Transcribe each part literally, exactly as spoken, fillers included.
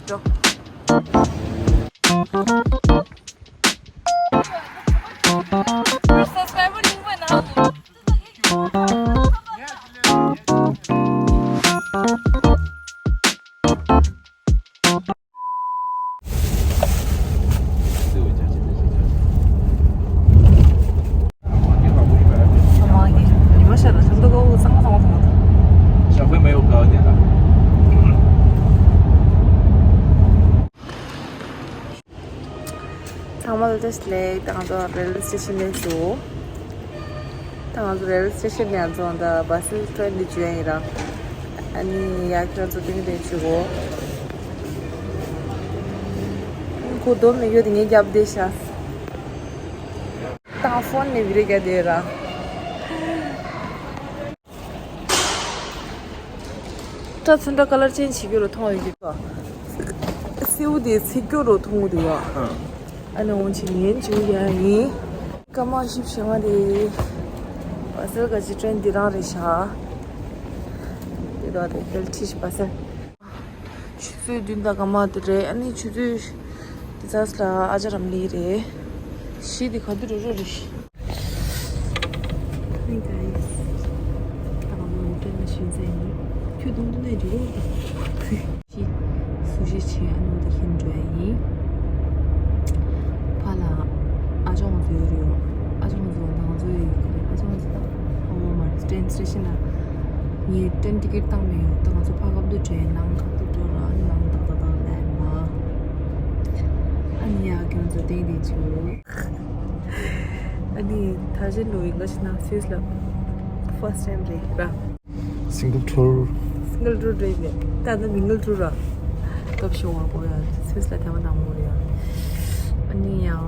འགྲོ། ཚང་མ་ལ་བཀྲ་ཤིས་བདེ་ལེགས། ད་ང་ཚོ་རེལ་ཝེ་སི་ཊེ་ཤན་ནས་ཚུར། ད་ང་ཚོ་རེལ་ཝེ་སི་ཊེ་ཤན་ནས་ང་ཚོ་ད་བྷ་སེལ་ཊེ་རེན་འདི་འཇུ་ཡ་ཡིན་ར། ཨ་ནི་ཡ་ཁྱོད་ཚོ་ཏིང་ཏིང་བྱེད་གོ། ཁོ་སྡོམ་མི་ཡོད་དེ་ངས་རྒྱབ་བསྡད་ཤག་ད་ང་ཕོན་ནས་བི་ཌི་ཡོ་རྒྱག་བསྡད་ར། སྐྲ་ཚོན་ཁྲ་ཀ་ལར་ཅན་བྱེད་རྒྱུ་རུ་མཐོང་ཡོད་ཀྱི་ཀ་སེའུ་དེ་ཚིག་སྐྱོ་རུ་མཐོང་གི་འདུག་ཨ། ཨ་ནི་འོང་ཆེ་ངན་བྱུང་ཡ་ཡིན། སྐར་མ་བཞི་བཅུ་ཞེ་ལྔ་རེད། བྷ་སེལ་ག་ཅི་ཊེན་འདི་རང་རེད་ཤག་འདི་དག་དེ་ཧེལ་ཐི་ཤི་བྷ་སེལ། ཆུ་ཚོད་བདུན་དང་སྐར་མ་དེ་རེད། ཨ་ནི་ཆུ་ཚོད་དེ་ཚོ་ལ་ཨ་ཅག་རམ་ལི་རེད། གཞི་དེ་ག་དུས་འགྲོ་འགྲོ་རེད། Hey guys. ད་ང་མོ་ཧོ་ཊེལ་ལ་ཞུ་ས་ཡིན། ཁྱོད་དུང་དུ་ནས་འགྲོ་རོགས་དང་། ཤི། སུ་ཞིག་བྱེད་ཨ་ནུ་ད་ཁྱིམ་འགྲོ་ཡ་ཡིན། ཕ་ལ་ཨ་ཅོང་ཚོ་ཡོད་རེད་ཡོ། ཨ་ཅོང་ཚོ་ང་ཚོ་ཡོད་ཀྱི་རེད། ཨ་ཅོང་ཚོ་ད་ཨོ་མར་ཊེན་སི་ཊེ་ཤན་ལ་ངས་ཊེན་ཊི་ཀེ་ཊི་བཏང་མེད་ཡོ། ད་ང་ཚོ་ཕ་ཁབ་ཏུ་འགྲོ་ཡ་ནང་ཁབ་ཏུ་འགྲོ་ར་ནང་ཏག་ཏག་ཏག་ལས་མ། ཨ་ནི་ཡ་ཁྱོད་ཚོ་ཏེང་ཏེ་བྱོས། ཨ་ནི་ཐ་ཆེན་ལོ་ཡིན་ག་ཕྱི་ནང་སུད་སི་ལ་ཕར་སི་ཊེམ་རེད་ར། སིང་གལ་ཊུར། སིང་གལ་ཊུར་རེད་ནས་ད་ནི་མིང་གལ་ཊུར་ར། སྐབས་ཤོག་བ་གོ་ཡ་སུད་སི་ལ་ཐེངས་མ་དང་པོ་རེད་ཡ། ཨ་ནི་ཡང་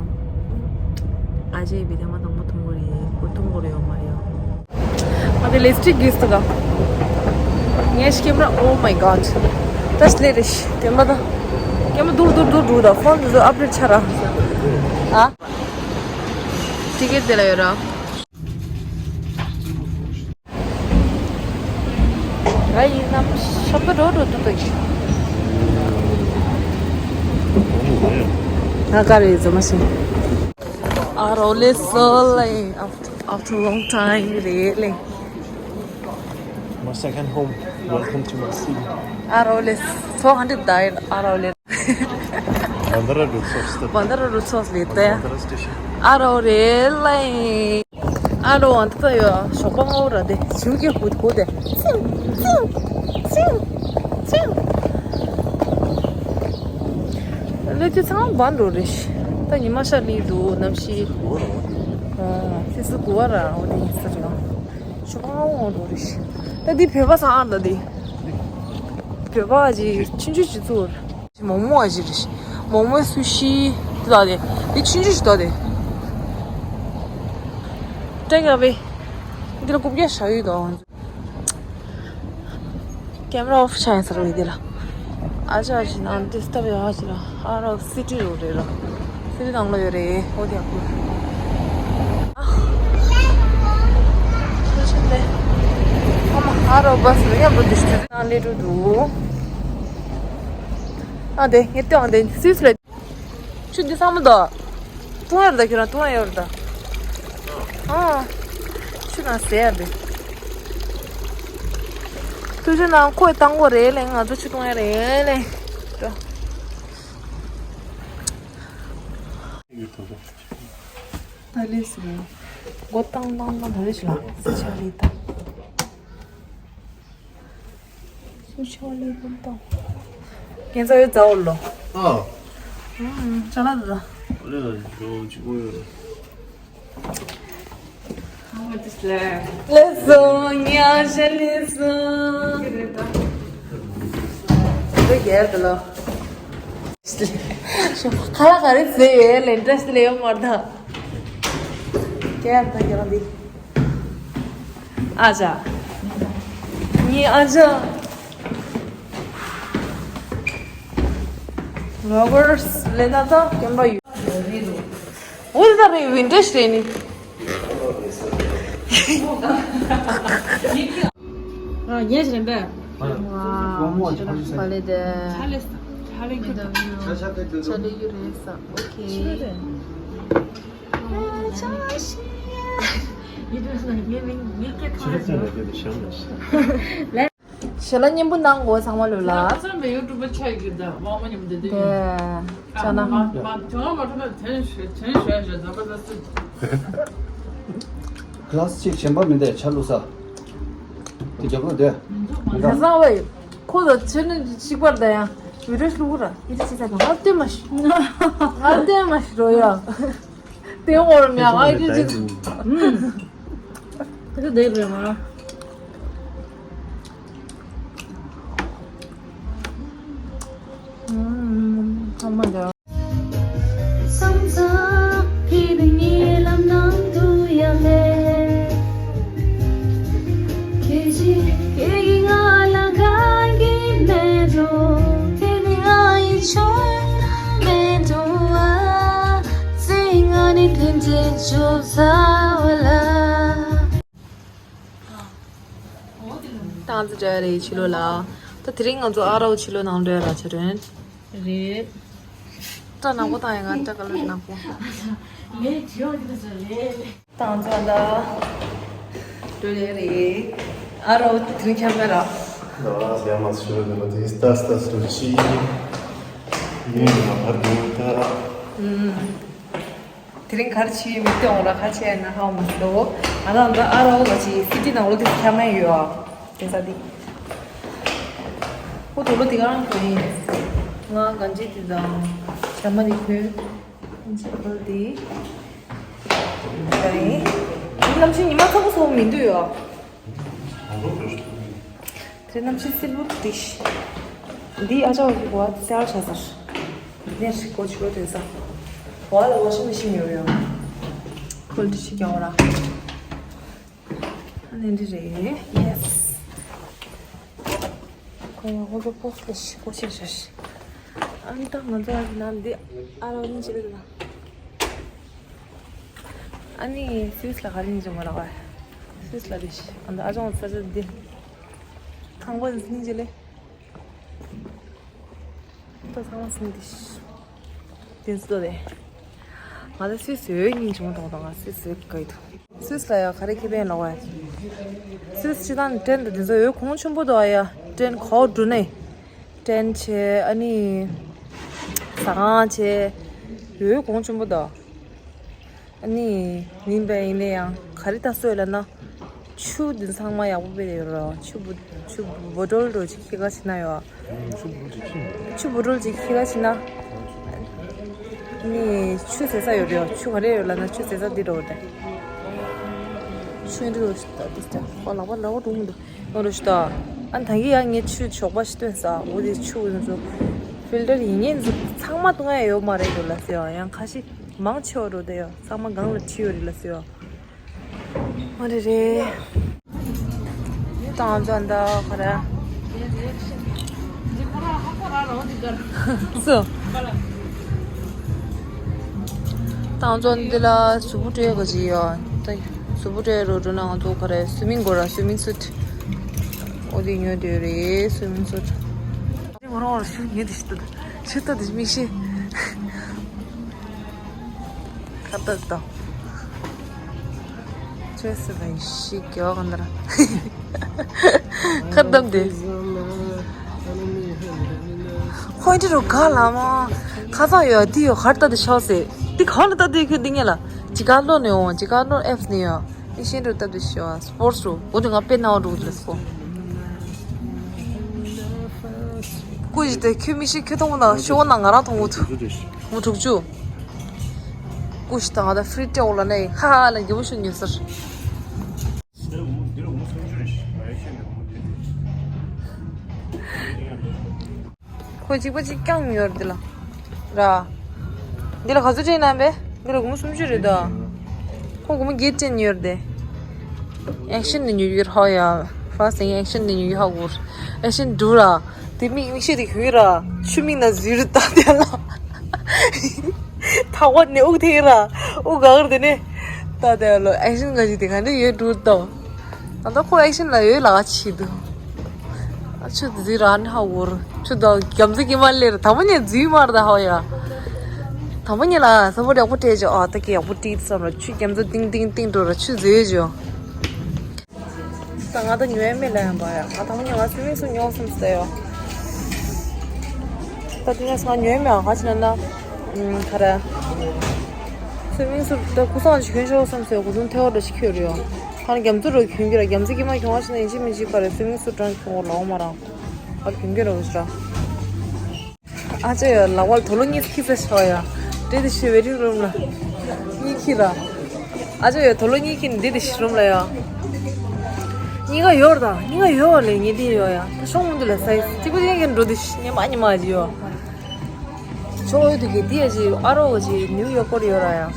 ཨ་ཅེ་བི་ཐེངས་མ་དང་པོ་མཐོང་གི་རེད། གོ་མཐོང་གི་རེད་ཡོད་མ་རེད་ཡ། ཨ་དེ་ལེ་སི་ཊིག་གིས་ཏུ་ག་ངས་ཀེམ་ར། Oh my god. ཏ་ཤི་ལེ་རེ་ཤི་ཀེམ་ར་ད། ཀེམ་ར་དུར་དུར་དུར་དུར་ད་ཕོན་དུ་དུ་ཨབ་ཌེཊ་ཆ་ར། ཨ། ཊི་ཀེ་ཊི་དེ་ལ་ཡོད་ར། ར་ཡིན་ནམ་ཤབ་ད་འགྲོ་འགྲོ་དུ་ད་ཀི། ང་ག་རེ་ཟ་མ་ཤེས། ཨ་རོ་ལེ་སོ་ལེ། After long time རེད་ལེ། My second home. Welcome to my city. ཨ་རོ་ལེ། ཚོ་ཧན་ཌེ་ཌ་ཨ་རོ་ལེ། Bandara Road Shops. Bandara Road Shops ལེ་ཏེ། Bandara Station. ཨ་རོ་རེད་ལེ། ཨ་རོ་འདི་ད་ཡོད་ཞོགས་པ་སྔ་པོ་ར་དེ་ཞུ་གི་ཧུད་ཧུད་དེ། ཚིང་ཚིང་ཚིང་ཚིང་། ལེ་དེ་ཚང་མ་འགྲོ་རེད། ད་ཉི་མ་ཤར་ལི་འདུག་གནམ་གཤིས། ཨ་ཚེས་སུ་དགུ་བ་ར་འོ་དེ་ཡིན་ས་རེད། ཞོགས་པ་སྔ་པོ་འགྲོ་རེད། ད་འདི་བོད་པ་ཚང་ཨ་ད་དེ། བོད་པ་ཅིག་ཆུང་ཆུང་ཞིག་ཚུར། མོག་མོག་ཨ་ཅིག་རེད། མོག་མོག་སུ་ཤི། འདི་དག་དེ། འདི་ཆུང་ཆུང་ཞིག་དག་དེ། ཏྲེ་ག་བེ། འདི་ལ་རྐུབ་བཀྱག་བཞག་ཡོད་དོ། ཀེམ་ར་ཨོཕ་ཆགས་ཡིན་ས་རེད་འདི་ལ། ཨ་ཅག་ཨ་ཅག་ནང་འདི་སྟབས་ཡག་ཅིག་ལ། ཨ་རོ་སི་ཊི་རོ་རེད་ར། སི་ཊི་ནང་ལ་ཡོད་རེད། ཨོ་དེ་ཡག་པོ། ཨ། ཆུ་ཆེན་དེ། ཨ་མ་ཨ་རོ་བྷ་སི་ལ་ཡག་པོ་འདི་ཤི་ནང་ལས་འགྲོ་འདུག་ཨ་དེ་ངས་ལྟོས་ཨ་དེ་སུད་སི་ལ། ཆུ་འདི་ཚང་མ་ད། བཏུང་ཡར་ད་ཁྱོད་རང་བཏུང་ཡར་ཡོད་ད། ཨ། ཆུ་ནང་ཟེར་ཡར་དེ། ཐུགས་རྗེ་གནང་། ཁོས་བཏང་དགོས་རེད་ལེ། ང་ཚོ་ཆུ་བཏུང་ཡ་རེད་ལེ། ད་ལེ་སི་རེད། མགོ་བཏང་བཏང་བཏང་ད་ལེ་ཤི་ལ་སི་ཆ་ལི་ད། སུ་ཆོ་ལི་བུན་ཏོ། ཁྱེད་ཚོ་ཡོད་ཛའོ་ལོ། ཨ། ཨུམ། ཅ་ལག་དེ་ད། ཨ་ལེ་ལ་ཇོ་ཅི་གོ་ཡོད། ལེ་སོ་ཉ་ཤ་ལེ་སོ། དེ་གེར་དེ་ལོ། ཁ་ལག་ག་རེ་བཟོས་ཡོད་ལེ་འདྲ་ཞིག་ལེ་ཡོད་མ་རེད་ད། གེར་དེ་གེར་འདི། ཨ་ཅག་ངའི་ཨ་ཅག་ལོ་གར་ལེན་ན་ད་སྐྱོན་པ་ཡོད། འོ་དེ་ད་རེད་ཝིན་ཊེཇ་རེད་ནི། ཨ་ཡེས་རེད་པས། ཨ་ལེ་དེ། ཆ་ལེ་ཡུ་རེད་ས། ཨོ་ཁེ། ཞལ་ལག་མཉེས་པོ་གནང་གོ་ཚང་མ་ལོ་ལ། ཁ་སང་བེ་ཡུ་ཊུབ་པ་ཆགས་ཀྱི་ད་མ་མ་ཉམས་བསྡད་དེ། ཅ་ན། མ་མ་དོན་མ་ཐོན་ན་དོན་ཞོན་ཞོན་ཟ་པ་ཟ་སི། ག་ལ་སི་ཅིག་གཞན་པ་མི་འདུག་ཆ་ལུགས་ས། དེ་རྒྱབ་ལ་བསྡད། མི་ཁ་འདུག་སང་བས་ཁོ་ལ་ཆེ་ནི་གཅིག་པར་ད་ཡང་བི་ཌིའོ་ཞིག་ལུག་ར་ཨི་ཏི་ཅི་ས་ང་ལྟོས་མ་ཤི། ང་ལྟོས་མ་ཤི་རོ་ཡ། དེ་འོར་མེ་ཨ་ཨི་ཏི་ཅི། ཨུམ། དེ་ཚོ་བསྡད་རེད་མ། ཨུམ། ཚང་མ་འདྲ། ཏང་ཙི་འདྲ་རེད་ཕྱི་ལོགས་ལ། ད་དེ་རིང་ང་ཚོ་ཨ་རོ་ཕྱི་ལོགས་ནང་འགྲོ་ཡ་ར་ཆ་རེད། རེད། སྐྲ་ནག་པོ་བཏང་ཡ་ང་སྐྲ་ཀ་ལར་ནག་པོ། ལས་བྲིས་འོ་དེ་ཚོ་རེད། ཏང་ཙི་ད། འགྲོ་ཡ་རེད། ཨ་རོ་དེ་རིང་འཁྱམ་ཡ་ར། ད་ཟེར་མ་ཤོད་ནས་མ་དེ་སྟ་སྟ་སུ་ཅི། ཡིན་ན་བར་དུ་ད། ཨུམ། དེ་རིང་ག་རེ་བྱེད་ཡོད་མེད་ལྟོས་འོང་ར། ག་རེ་བྱེད་ཡོད་ན་ཧ་གོ་མ་སོང་། ང་དང་ད་ཨ་རོ་ང་ཅི་སི་ཊི་ནང་ལོགས་དེ་འཁྱམ་ཡ་ཡོད་ཨ། དེ་ས་དེ། ཁོ་དུག་ལོག་དེ་ག་རང་གོན་ཡིན། ང་གང་ཅི་དེ་དང་། ཇ་མ་དེ་གོན། གང་ཅི་ཁོ་དེ། ག་རེ། དེ་གནམ་གཤིས་ཉི་མ་ཚ་པོ་སོང་མི་འདུག་ཡོད་ཨ། དེ་གནམ་གཤིས་བསིལ་པོ་འདི་ཤི། འདི་ཨ་ཅག་གི་གོ་བ་སེལ་བྱ་ཟེར། ནས་ཤི་གོ་ཆུ་བོ་དེ་ས། གོ་བ་ལ་ཝ་ཤིང་མེ་ཤིན་ཡོད་ཡོད། ཁོལ་འདྲི་ཤི་ཀྱང་ར། ཨ་ནི་འདི་རེད། ཡེ་སི། ཁོ་ཡང་ཧོ་ཟོ་པོ་སི་ཤི་གོ་ཤི་ཤི་ཤི། ཨ་ནི་ད་ང་ཚོ་ཨ་ནི་ནང་འདི་ཨ་རོ་ནི་ཅི་རེད་ན། ཨ་ནི་སུད་སི་ལ་ག་རེ་ཡིན་ཅི་མ་ལ་བ། སུད་སི་ལ་རེད་ཤི། ཨ་ནི་ཨ་ཅོང་ས་ཆ་འདི། ཁང་པ་འདི་ནི་ཅི་ལེ། ད་ཚང་མ་སུན་འདི་ཤི། དེ་ཚོ་རེད། ང་ད་སུད་སི་འོས་སྙིང་རྗེ་མོ་མཐོང་དང་། ང་སུད་སི་འོས་དགའ་ཡི་འདུག་སུད་སི་ལ་ཡང་ག་རེ་ཁེ་ཕན་ལོག་བ། སུད་སི་ཅི་དང་ཊེན་ཊི་དེ་ཚོ་འོས་གོང་ཆེན་པོ་འདུག་ཨ་ཡ། ཊེན་ཊི་གོ་འགྲོ་ནས། ཊེན་ཊི་བྱས་ཨ་ནི། ཟ་ཁང་བྱས། འོས་གོང་ཆེན་པོ་འདུག་ཨ་ནི། མིན་པ་ཡིན་ན་ཡང་ག་རེ་ད་སོས་ལ་ན། ཆུ་འདི་ཚང་མ་ཡག་པོ་སྤེལ་ཡོད་རོ། ཆུ་བུ་ཆུ་བུ་བོ་ཊོལ་རོ་ཅིག་ཁྱེར་ག་ཕྱིན་ན་ཡོད། ཆུ་བུ་ཆུ་བུ་ཊོལ་ཅིག་ཁྱེར་ག་ཕྱིན་ན། ནི་ཆུ་ཟེར་ས་ཡོད་རེད། ཆུ་ག་རེ་ཡོད་ལབ་ན་ཆུ་ཟེར་ས་འདི་འདྲ་བོ་རེད། ཆུ་འདི་རོ་ཞིག་ད་འདི་ལྟ་ཁོ་ལག་པ་ལག་པ་འགྲོ་མི་འདུག་ཨོ་རོ་ཞིག་ད། ཨ་ད་གི་ཡང་ངས་ཆུ་ཞོགས་པ་ཞིག་བཏོན་ས་འོ་དེ་ཆུ་འདི་ཚོ་ཕིལ་ཊར་ཡིན་ངེས་འདི་ཚོ་ཚང་མ་བཏུང་ཡ་ཡོད་མ་རེད་འདུག་ལབ་ཟེར་བ། ཡང་ཁ་ཤས་མང་ཆེ་བ་འགྲོ་བསྡད་ཡོད། ཚང་མ་སྒང་ལ་ཁྲིད་ཡོད་རེད་ལབ་ཟེར་བ། ཨ་རེ་རེ། ཏང་ཙི་འདི་ག་རེ། སུ། ཏང་ཙི་འདི་ལ་གཟུགས་པོ་སྤྲོད་ག་ཅི་ཡོད། ད་གཟུགས་པོ་སྤྲོད་རོགས་འགྲོ་ན་ང་ཚོ་ག་རེ་སུའི་མིང་དགོས་ར། སུའི་མིང་སུཊ། ཨོ་དེ་ཉོ་འདོད་རེད། སུའི་མིང་སུཊ། ང་རང་ང་རང་ཤུགས་ཉེ་དེ་ཤི་ཏོ། ཤི་ཏོ་དེ་མི་ཤི། ཁ་ཏ་ཏོ། ཅོས་སི་བའི་ཤི་གི་ཨོ་ག་འདྲ། ཁ་ཏམ་དེ། ཁོ་འདི་རུ་ག་ལ་མ། ཁ་ཚང་ཡོད་དེ་ཡོད་གར་ཏ་དེ་ཤོག་སེ། དེ་ག་ལ་ཏ་དེ་ཁྱོད་འདི་ངེ་ལ། ཇི་ག་ལོ་ནས་འོང་། ཇི་ག་ལོ་ཨེབ་ནས་ཡོད། ཨེ་ཤེན་རུ་སྟབས་བདེ་ཤོ་སི་པོར་སི་རུ་འོ་དེ་ང་དཔེ་ནའོ་འགྲོ་གི་ལ་སོ། ཀུ་ཞི་དེ་ཁྱོད་མི་ཤེས། ཁྱོད་མཐོང་གོ་ན་ཤོ་ན་ང་རང་མཐོང་གོ་ཐུ། མུ་དྲུག་ཅུ། ཀུ་ཞི་དང་ང་ད་ཧྥི་རི་ཏེ་འོག་ལ་ནས་ཧ་ཧ་ལ་རྒྱལ་པོ་ཤོ་ཉོས་ཟེར། ཁོ་གཅིག་པ་གཅིག་རྐྱང་ཉོས་ར་འདི་ལ། ར། འདི་ལ་ག་ཚོད་སྤྲད་ན་བས། འདི་ལ་སྒོར་མོ་སུམ་ཅུ་རེད་ད། ཁོ་སྒོར་མོ་བརྒྱད་སྤྲད་ཉོས་ར་དེ། ཨེག་ཤན་ནས་ཉོས་ཡོད་ཧ་ཡ། ཧྥ་སི་ཊི་ཨེག་ཤན་ནས་ཉོས་ཡོད་ཧ་གོ། ཨེག་ཤན་འགྲུབ་ར། དེ་མིག་མིག་ཤེས་དེ་གུས་ར། ཆུ་མིག་ན་འཛུལ་ར་ད་དེ་ལ། ཐག་པ་ནས་དབུགས་ཐེག་ར། དབུགས་ག་གར་དེ་ནས། ད་དེ་ལོ་ཨེག་ཤན་ག་ཞིག་དེ་ག་འདྲ་ཡོད་འགྲུབ་ད། ད་ལྟ་ཁོ་ཨེག་ཤན་ལ་ཡོད་ལ་ཆི་འདུག་ཨ་ཆུ་འཛུལ་ར་ནི་ཧ་གོ་ར། ཆུ་དང་རྒྱ་མཚོ་སྐྱེས་མ་ལེར་དང་པོ་ཉིད་འཛུལ་མར་ད་ཧོ་ཡ། དང་པོ་ཉིད་ལ་ས་བོ་ཡག་པོ་སྤྲད་ཅོ། ཨ་ད་ཀི་ཡག་པོ་བྲིས་བསམ་ལ་ཆུ་རྒྱ་མཚོ་ཏིང་ཏིང་ཏིང་འགྲོ་ར་ཆུ་འཛུལ་ཅོ། ད་ང་ད་ཉོས་མེད་ལ་ཡང་པ་ཡ། ང་དང་པོ་ཉིད་ང་སུ་མིང་སུ་ཉོ་བསམ་སྟེ་ཡོ། ད་དེ་ནས་ང་ཉོས་མེད་ཨ་ཁ་ཅི་ན་ན། ཨུམ་ཁ་ར། སུ་མིང་སུ་ད་ཀུ་སང་ཅིག་གྱོན་ཤོག་བསམ་སྟེ་གུ་དུང་ཐེ་བ་འདྲ་ཞིག་གྱོན་རེ་ཡོ། ཁ་ན་རྒྱ་མཚོ་འགྲོ་གྱོན་གྱི་ར་རྒྱ་མཚོ་སྐྱེས་མ་གྱོན་བ་ཞིག་ན་ཡིན་གཅིག་མིན་གཅིག་ག་རེ་སུ་མིང་སུ་གྲངས་གྱོན་བ་ལོང་མ་རང་། ཨ་གྱོན་གྱི་ར་འུ་ཅི་ར། ཨ་ཅག་ཡོད་ལག་པར་དོ་ལོ་གཉིས་ཁྱི་ས་ཤོག་ཡ། འདྲེ་དེ་ཤི་བེ་རིང་རུམ་ལ། གཉིས་ཁྱི་ར། ཨ་ཅག་ཡོད་དོ་ལོ་གཉིས་ཁྱི་འདི་དེ་ཤི་རུམ་ལ་ཡ། གཉིས་ཀ་ཡོད་ར་ད་གཉིས་ཀ་ཡོད་ལེ་ངེས་དེ་ཡོད་ཡ། ད་ཤོང་མི་འདུག་ལ་སའི་གཅིག་པུ་ཅན་གྱི་འགྲོ་དེ་ཤི་ཉེ་མ་ཉེ་མ་ཅི་ཡོད། ཤོག་ཡོད་དུ་གི་དེ་ཡ་ཅི་ཨ་རོ་ཅི་ནིའུ་ཡོག་གར་ཡོད་ར་ཡ།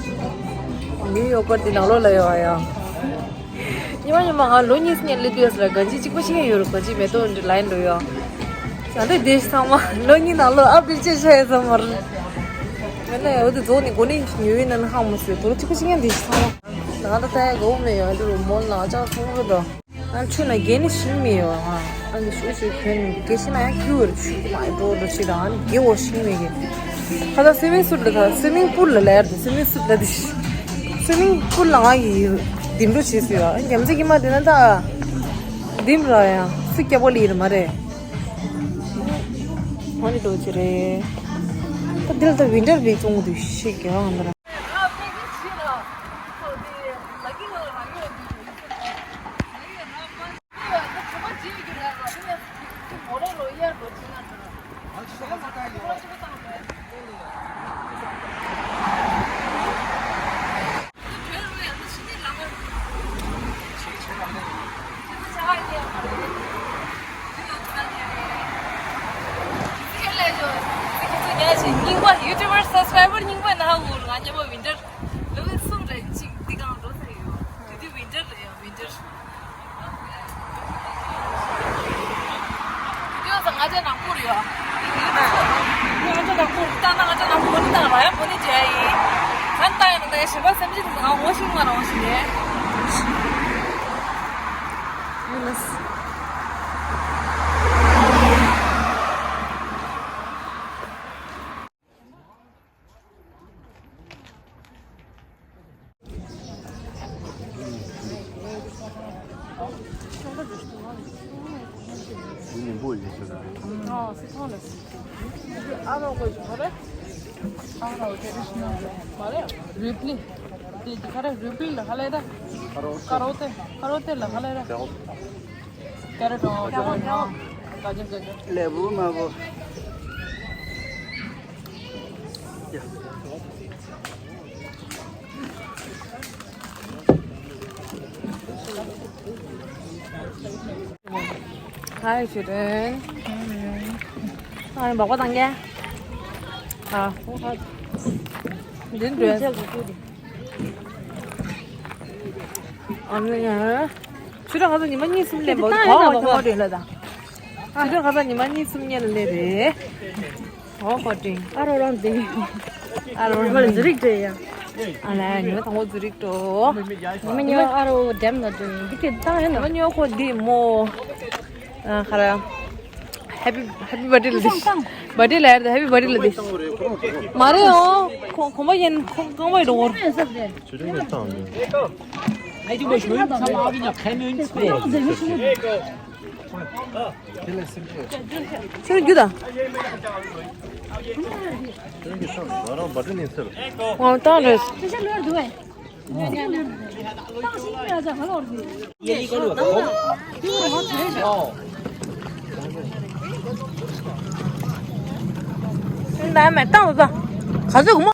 ནིའུ་ཡོག་གར་དེ་ནང་ལོགས་ལ་ཡོད་ཡ། ཉི་མ་ཉི་མ་ང་ལོ་གཉིས་སྔོན་སླེབས་དུས་ལ་གང་ཅི་གཅིག་པ་ཤེས་ཡོད་རུ་གང་ཅི་མེ་ཏོག་འདི་ལ་ཡིན་འགྲོ་ཡོད། ང་ཚོ་དེ་ཚང་མ་ལོ་གཉིས་ནང་ལོ་ཨ་བི་ཅེ་ཤ་ཡེ་ཚང་མར། ཡིན་ན་ཡོད་དུ་རྫོགས་ནས་གོ་ནས་ཉུལ་ཡིན་ན་ཧང་མོ་སོས་དོ་རུ་གཅིག་པ་ཤེས་ཡོད་དེ་ཚང་མ། ང་ད་ལྟ་ཡ་གོ་མེད་ཡོད་འདི་རུ་མོ་ལ་ཅག་སོང་རུ་དོ། ང་ཆུ་ན་རྒྱན་ནི་ཤིང་མེད་ཡོད་ཧ། ཨ་ནི་ཤུ་ཤུ་གྱོན་ནི་དགེ་ཤི་ན་ཡང་ཁྱུ་བར་ཆུ་མ་འགྲོ་འགྲོ་ཞིག་དང་ཨ་ནི་དགེ་བོ་ཤིང་མེད་གི། ཁ་ད་སི་མིང་སུ་ལ་ད་སི་མིང་པུལ་ལ་ལ་ཡར་ད་སི་མིང་སུ་ལ་དི་ཤི། སི་མིང་པུལ་ལ་ང་གི་ལྡིམ་འགྲོ་བྱེད་སུ་ཡོད་ཨ་ནི་རྒྱ་མཚོ་གི་མ་དེ་ན་ད། ལྡིམ་ར་ཡང་སུ་སྐྱ་པོ་ལི་ཡིར་མ་རེད། ཨ་ནི་འགྲོ་ཆེ་རེད། ད་དེ་ལ་ད་ཝིན་ཊར་བི་བཙོང་དུ་ཤིག་གི་ཨང་ད་ར། རྙིང་པ་ཡུ་ཊུབ་པར་སབ་སི་ཀ་རའི་བར་རྙིང་པ་ནི་ཧ་གོ་རུ་ང་མཉམ་པོ་ཝིན་ཊར་ལོ་ཝི་གསུམ་རེ་གཅིག་འདི་གང་འགྲོ་ས་ཡོད། དེ་དུས་ཝིན་ཊར་ལ་ཡང་ཝིན་ཊར། དེ་ཡོད་ས་ང་ཅག་ནག་པོ་རེད་ཡ། ང་ཅག་ནག་པོ་རེད་ད་ན་ང་ཅག་ནག་པོ་ནི་ད་ང་ཡང་པོ་ནི་བྱས་ཡིན། ང་ད་ཡང་ན་ད་ཡང་ཞེ་པོ་སེམས་ཅན་དུ་ང་ངོ་ཤེས་མ་རང་ཞིག་ནས། རུས་པིལ། དེ་ག་རེ་རུས་པིལ་ལ་ཧ་ལས་ད། ཀ་རོ་ཏེ། ཀ་རོ་ཏེ་ལ་ཧ་ལས་ད། ཀེ་རེ་ཊོ། ཀེ་རེ་ཊོ། ག་ཇར་ག་ཇར། ལེ་བུ་མ་བུ། ཧའི་ཆུ་ཏན། ཨ་ནི་སྦག་སྦག་བཏང་གས། ཨ། འདི་འདྲ། ཨ་ནི་ཡང་། ཆུ་ཏན་ཁ་སང་ཉི་མ་གཉིས་གསུམ་སླེབས་འདུག་ད་ཡིན་ན་སྦག་སྦག་ཆུ་ཏན་ཁ་སང་ཉི་མ་གཉིས་གསུམ་སྔོན་ལ་སླེབས་རེད། ཨོ་ཧོ་ཏིང་། ཨ་རོ་རང་དེ། ཨ་རོ་རང་དེ། ང་ལ་ཛུ་རིག་འགྲོ་ཡ། ཨ་ལ་ཉི་མ་དང་པོ་ཛུ་རིག་འགྲོ། ཉི་མ་གཉིས་པ་ཨ་རོ་ཌེམ་ལ་འགྲོ་ཡིན། འདི་དེ་བཏང་ཡོད་ན། ཉི་མ་གཉིས་པ་ཁོ་འདི་མོ། ཨ་ཁ་ར། ཧེ་པི་ཧེ་པི་བར་ཌེ་ལ་འདི། བར་ཌེ་ལ་ཡར་ད་ཧེ་པི་བར་ཌེ་ལ་འདི། མ་རེད་ཨོ། ཁོ་ཁོ་མ་ཡིན་ཁོ་རྐང་པ་ཡིན་འགྲོ་བོར། ཁྱོད་རྒྱུ་དང་། ང་བཏང་རེད། ད་མེད་བཏང་བ་ག་ཚོད་གོ་མོ།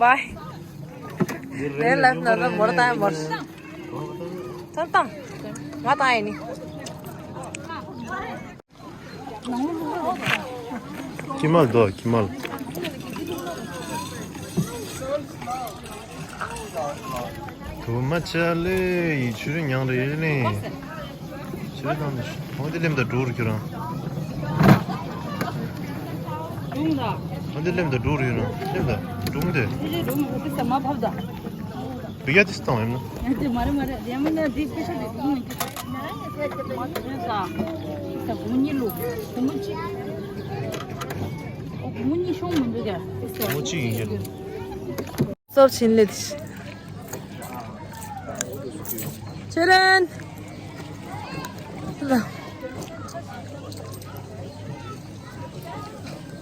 བའི། རེད་ལབ་ན་ད་མོར་བཏང་ཡ་མོར། ད་བཏང་། ང་བཏང་ཡ་ནི། ཁྱི་མ་ལ་དོ་ཁྱི་མ་ལ། དུ་མ་ཅ་ལེ་ཡི་ཆུ་རུ་ཉང་རེ་ཡེ་ལེ། ཆུ་རུ་དང་ནི་ཧོ་དེ་ལེམ་ད་འགྲོ་རུ་ཁྱོད་རང་། ཧོ་དེ་ལེམ་ད་འགྲོ་རུ་ཡོད་རང་ལེམ་ད་འགྲོ་མི་དེ། བི་ཡ་དེ་སྟོང་ཡིན་ན། དེ་མ་རེད་མ་རེད། དེ་མིན་ན་དེ་སྐད་ཆ་དེ་གོང་ནས་ཀྱི། ད་གོང་གཉིས་ལོ། གོང་གཅིག་ཨོ་གོང་གཉིས་ཤོང་མི་འདུག་ག་གོང་གཅིག་ཡིན་གྱི། སོར་ཕྱིན་ལེ། ཆེ་རན།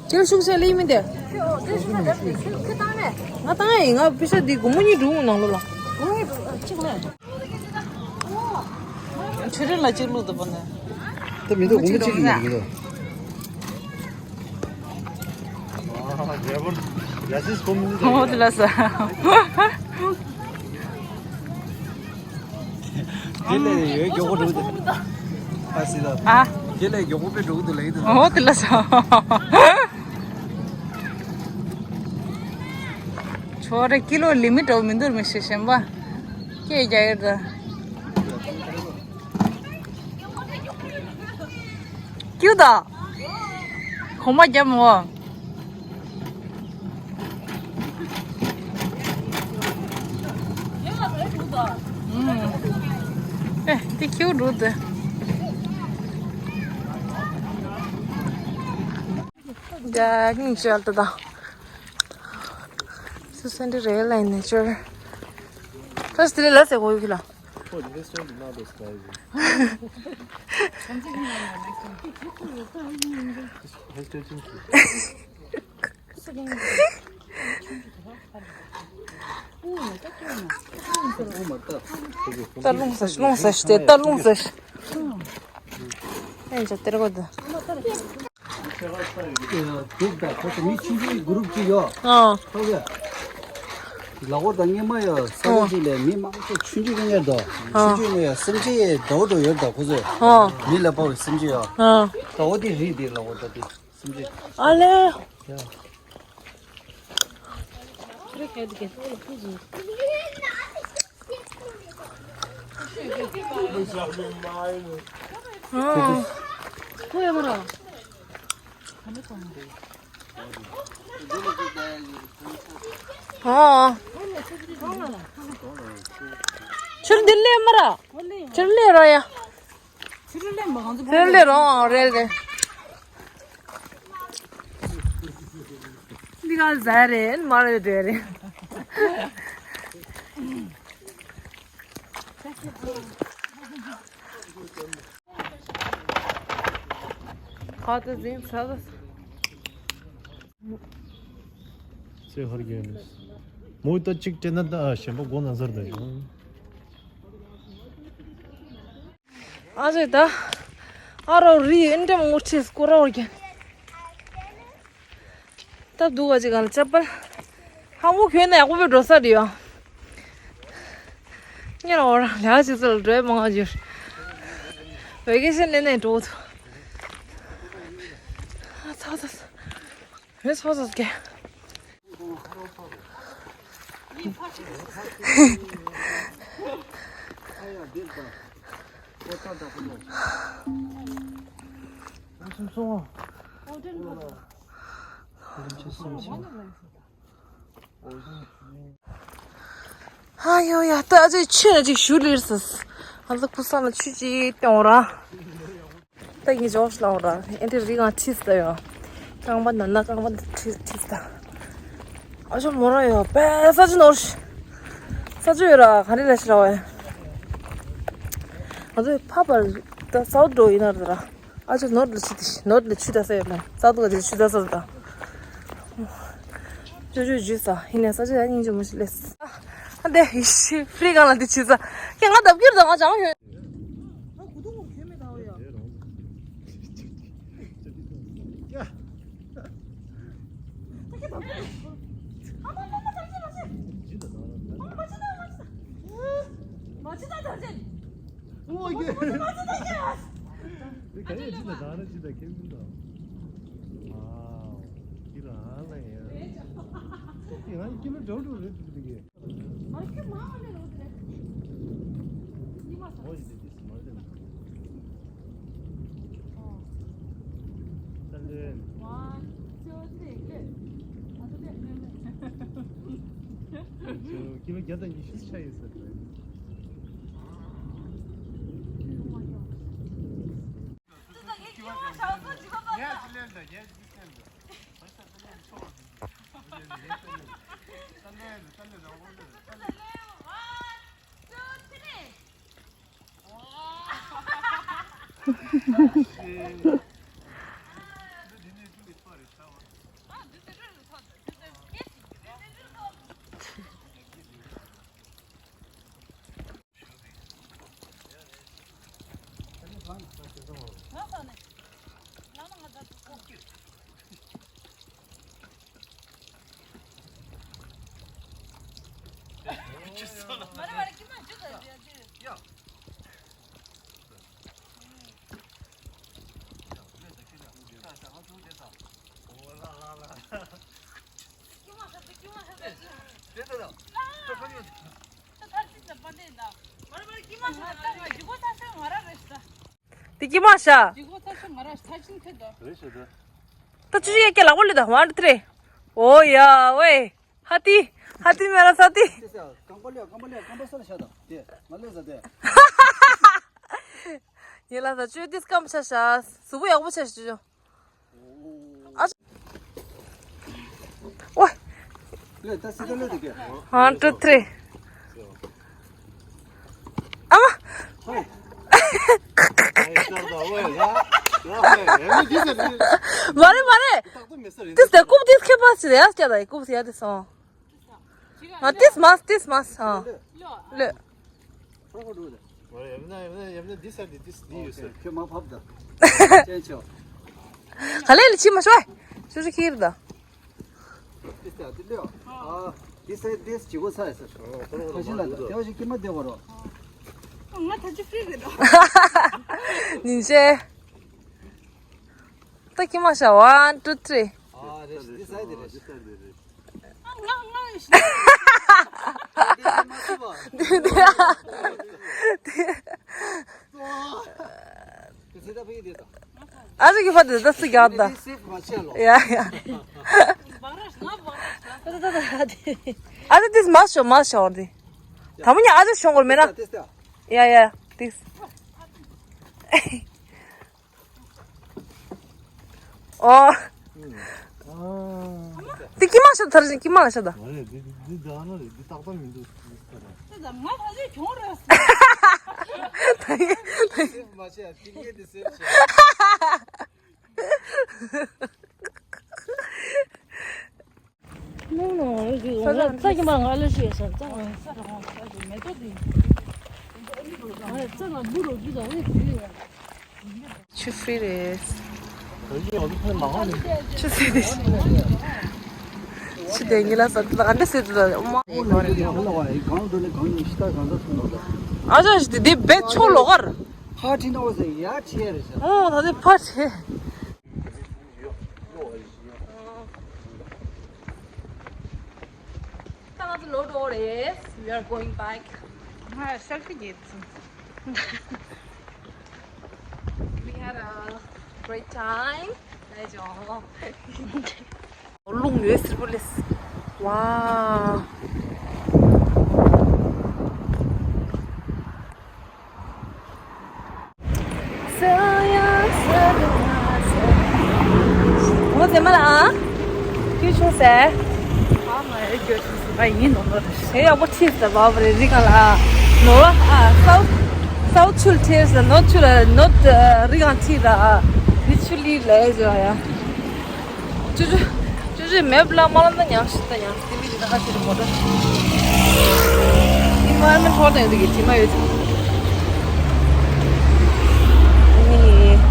ཁྱེད་ཤུགས་ཆེ་ལེ་མི་འདི། ང་བཏང་ཡིན། ང་པི་ཤ་འདི་སྒོར་མོ་གཉིས་འགྲོ་འོང་ནང་ལོ་ལ། ཆེ་རན་ལ་གཅིག་བླུགས་འདུག་པ་ནས། ད་མི་འདུག་སྒོར་མོ་གཅིག་ཡིན་མི་འདུག་ཨོ་དེ་ལ་ས། དེ་ལས་ཡོད་མགྱོགས་པོ་འགྲོ་གི་འདུག་ཨ་སི་ལ། ཨ། དེ་ལས་མགྱོགས་པོ་དཔེ་འགྲོ་གི་འདུག་ལབ་ཀྱི་འདུག་ཨོ་དེ་ལ་ས། ཆོ་རེ་ཀི་ལོ་ལི་མི་འགྲོ་མི་འདུག་མི་ཤེས་གཞན་པ། སྐད་རྒྱག་ཡོད་ད། ཀྱུ་ད། གོང་མ་རྒྱབ་མོ། ཨེ་དེ་ཁྱེའུ་འགྲོ་དེ། རྒྱ་སྙིང་རྗེ་ཨ་ལྟ་དང་། སུ་སན་ཏི་རེད་ལ་ནེ་ཅར། ད་སི་ཏི་རེད་ལ་ཟེར་གོ་ཡོད་ཁི་ལ། Oh, the history is not disguising. History is ད་རླུང་ཟ་ཤི་རླུང་ཟ་ཤི་དེ་ད་རླུང་ཟ་ཤི། ཨེ་འཇོག་སྟེར་གོ་ད། འདུག་ད་ཁོ་ཚོ་མི་ཆུང་ཆུང་གི་གུ་རུབ་ཅིག་ཡོད། ཨ། ཁོ་གི་ལ་འོ་ད་སྔས་མ་ཡོད་ས་ཆ་ཅིག་ལས་མི་མང་པོ་ཆུང་ཆུང་གི་ངེར་འདུག་ཨ། ཆུང་ཆུང་ངེར་སེམས་ཅན་འདྲ་བོ་འདྲ་ཡོད་འདུག་ཁོ་ཚོས། ཨ། མི་ལ་དཔའ་བའི་སེམས་ཅན་ཡོད། ཨ། ད་འོ་དེ་རིགས་དེ་ལ་འོ་ད་དེ་སེམས་ཅན། ཨ་ལེ། ཡ། ཨ། ཨ། ཕྱིར་འདི་ལས་མ་ར། ཕྱིར་ལས་ར་ཡ། ཕྱིར་ལས་མ་གང་ཚོད་ཕྱིར་ལས་རང་རེད་རེད། འདི་ག་ཟ་རེད་མ་རེད་རེད་རེད། ཁ་ཏུ་ཟིན་ཚ་ལ། ཚེ་ཧར་རྒྱལ་ནས། མོ་ད་གཅིག་སྤྲད་ན་ད་གཞན་པ་མགོ་ན་ཟར་ད་ཡོང་། ཨ་ཙི་ད། ཨ་རོ་རི་ཨེ་འདྲ་མོ་ཁྲིས་སྐོར་ར་བར་གྱན། སྟབས་སྡུག་པ་ཅིག་གང་ལ་ཅབ་པ། ཧ་མོ་གྱོན་ན་ཡག་པོ་བས་འགྲོ་ས་རེད་ཡོ། ཉེ་ར་འོ་ར་ལས་ཅི་ཚོ་ལ་འགྲོ་ཡ་མང་ང་འགྱུར། ཝེ་ཀེ་ཤན་ནས་ནས་འགྲོ་ཐུ། ཨ་ཚ་ཚ་ཚ། མེ་ཚོ་ཚོ་སྐྱེ། ཨ་ཡོ་ཡ་ད་ཨ་ཅེ་ཆུ་ན་ཅིག་ཞུ་ལིར་སི། ཨ་ལ་ཁུ་ས་ན་ཆུ་ཅིག་གཏོང་ར། ད་ཡིན་ཇོ་ཤི་ལའོ་ར་ཨེ་འདྲ་རི་གང་ཁྲིས་ད་ཡོ། རྐང་པ་ན་ན་རྐང་པ་ཁྲིས་ཁྲིས་ད། ཨ་ཅོ་མོ་ར་ཡོ་པེ་ས་ཅི་ནོར་ཤི། ས་ཅི་ཡོ་ར་ག་རེ་ར་ཤི་ར་བ་ཡ། ང་ཚོ་ཕ་པར་ད་སའུ་འགྲོ་ཡིན་ན་ར། ཨ་ཅོ་ནོར་ལ་ཆུ་ད་ཤི་ནོར་ལ་ཆུ་ད་ས་ཡོ་མོ་སའུ་ད་ག་ཆུ་ད་ས་ད། ཅོ་ཅོ་ཇུས་ས་ཧི་ནས་ས་ཅི་ཡ་སྙིང་ཅོ་མོ་ཤི་ལེས། ཨ་འདི་ཧི་ཤི་ཧྥི་རི་གང་ལ་འདི་ཆུ་ས་ཁྱེད་ང་ལྡབ་ཀྱུར་ད་ང་ཅང་ཡོད། ཨ་གུ་དུང་གུ་ཁྱོད་མེད་ད་འོ་ཡ། ད་ཁྱེད་ད་གུ་ཨ་མ་མ་མ་ད་ཁྱེད་མ་ཤེས། མ་མ་ཅི་ད་མ་ཅི་ད། མ་ཅི་ད་ད་ཁྱེད། ཨོ་ཡེ། མ་ཅི་ད་ཁྱེད། ཨེ་ག་ཡེ་ཅི་ད་ད་ར་ཅི་ད་ཁྱེད་མི་ད། ཨ་ཁྱེད་རང་ལ་ཡ། ཁྱེད་རང་ཁྱེད་མི་འགྲོ་འགྲོ་རེད་འདུག་གི། One, two, three, good. ཀི་ལོ་བརྒྱ་དང་ཉི་ཤུ་ཆགས་ཡོད་ས་རེད། དེ་ཀྱི་མ་ཤ། ད་ཆུ་ཡེ་ཀྱི་ལག་པ་ལི་ད་ཝན་ཐི་རི། ཨོ་ཡ་ཝེ། ཧ་ཏི། ཧ་ཏི་མེ་ར་ས་ཏི། རྐང་པ་ལས་རྐང་པ་ལས་རྐང་པ་སར་ཤ་དང་དེ་ང་ལས་ཟ་དེ། ཡེ་ལ་ས་ཆུ་ཏིས་ཀམ་ཤ་ཤ། སུ་བུ་ཡག་པོ་ཤ་ཤ་ཆུ། ཨ། ཨོ། ལས་ད་སི་ད་ལས་དེ་ཀྱེ། ཧན་ཊུ་ཐི་རི། ཨ་མ། ཧོ། མ་རེད་མ་རེད། ཏིས་དེ་རྐུབ་ཏིས་ཁེ་པ་ཞིག་ཡ་སྐྱ་ད་རྐུབ་ཡ་དེ་སོང་། ཨ་ཏིས་མ་ཏིས་མ་ཨ། ལོས། ཁྱོད་མ་ཕབ་ད། ཅན་ཆོ། ག་ལེ་ལི་ཆི་མ་ཤོ། ཤོ་ཤོ་ཁྱེར་ད། འདི་སའི་ཏིས་ཅི་གོ་ཚ་ཡ་ས། ཁ་ཤི་ལ་ད་དེ་བ་ཞིག་ཀྱི་མ་བདེ་བ་རོ། ང་ད་ཅི་ཕི་རེད་དོ། ཉིན་ཤས། ད་ཀྱི་མ་ཤ་ཝན་ཊུ་ཐི་རི། ཨ་རེད་འདི་སའི་དེ་རེད། ང་ང་ཡིན་ཤི། འདི་འདི་ཡ། ཨ་ཟི་གི་ཕ་དེ་ད་སི་རྒྱག་ད། ཡ་ཡ། ཨ་ཟི་ཏིས་མ་ཤོ་མ་ཤོ་འདི། ད་མོ་ཉ་ཨ་ཟི་ཤོང་གོར་མེད་ན། ཡ་ཡ་ཏིས། ཨོ། ཨ། འདི་ཀྱི་མ་ཤོ་ཐར་ཞིང་ཀྱི་མ་ལ་ཤོ་ད། མ་རེད་འདི་འདི་ད་ནོ་རེད་འདི་ཏག་ཏག་མི་འདུག་ད་ང་ད་ཅི་གྱོང་རེད། ད་ཡིན་ད་ཡིན། སེབ་མ་བྱས་ཏིག་ངེས་འདི་སེབ་བྱས། ས་ས་ཀྱི་མ་ང་ལ་ཤེས་ས་ས་ས་ར་ས་ར་མེ་ཏོག་དེ། ང་ས་ང་འབུ་རོ་རྒྱུ་དང་ཨེ་དེ་ཡ། ཆུ་ཧྥི་རེད། ཆུ་ཟེར་དེ། ཆུ་དེ་ཉིད་ལ་ས་དེ་ལ་ག་འདྲ་ཟེར་དེ་ལ་མ། ཨ་ཅག་ཞིག་དེ་དེ་བེད་ཆོག་ལོ་གར། ཕ་ཁྲིད་ན་འོ་ཟེར་ཡ་ཁྲིད་ཡ་རེད་ཤག་ཨོ་ད་དེ་ཕ་ཁྲིད། ད་ང་ཚོ་ལོག་འགྲོ་རེད། We are going back. ང་ཤག་ཏི་རྒྱལ་ཚུན། We had a great time. རླུང་ཡོད་སིལ་བུ་ལེས། ཝའོ། ངོ་ཚེ་མ་ལ་ཨ། ཁྱོད་ཆུང་སེ། ཨ་མ་ཨེ་ཁྱོད་ཆུང་སེ་བ་ཡིན་ནོ་ནོ་རེད། ཨེ་ཡག་པོ་ཁྲིད་ས་བ་བ་རེད་རི་གང་ལ་ཨ། ནོ་བ་ཨ་སའུ་སའུ་ཆུལ་ཁྲིད་ས་ནོ་ཆུལ་ནོ་རི་གང་ཁྲིད་ད་ཨ། རི་ཆུ་ལི་ལ་ཨེ་ཇོ་ཡ། ཅུ་ཅུ་ཅུ་ཅུ་མེབ་ལ་མ་ལ་ན་ཉང་ཤི་ད་ཉང་ཤི་མི་ད་ཧ་ཤི་རི་མོ་ད། ཨིན་བ་རོན་མེན་ཊི་ཧོར་དང་ཡོད་དུ་གི་དྲི་མ་ཡོད་དུ། ནི་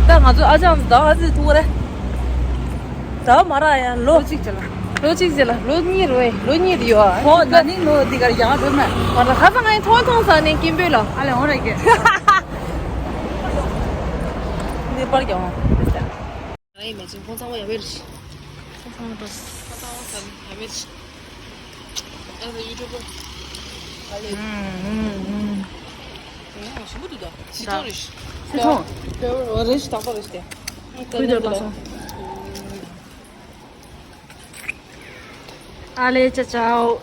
ད་ང་ཚོ་ཨ་ཅག་ད་ཨ་ཙི་ཐུག་རེད། ད་མ་ར་ཡ་ལོ་གཅིག་ཅི་ལ། ལོ་གཅིག་ཅི་ལ་ལོ་གཉིས་རེད་ལོ་གཉིས་རེད་ཡོད་ཨ། ཧོ་ད་ནི་ལོ་འདི་གར་ཡང་འགྲོ་མེད། མ་ར་ཁ་སང་ངས་མཐོང་མཐོང་ས་ནས་ཀིམ་པོ་ལ་ཨ་ལེ་འོང་རེད་གི། འདི་པར་ཀྱང་འོང་། ང་ཡི་མེ་ཅིང་ཁོང་ཚང་མ་ཡ་བེར་ཤི། ཁོང་ཚང་མ་ཁོང་ཚང་མ་ཡ་བེར་ཤི། ཨ་ད་ཡུ་ཊུབ་པར། ཨ་ལེ། ཨུམ་ཨུམ་ཨུམ། ཨོ་ཞིམ་པོ་འདུག་ད། སི་ཐོ་རེ་ཤི། སི་ཐོ། ཕེ་ཝར་རེ་ཤི་དང་པོ་རེ་ཤི་ཏེ། ཁུལ་དེར་པ་སོང་། ཨ་ལེ་ཅ་ཅའོ།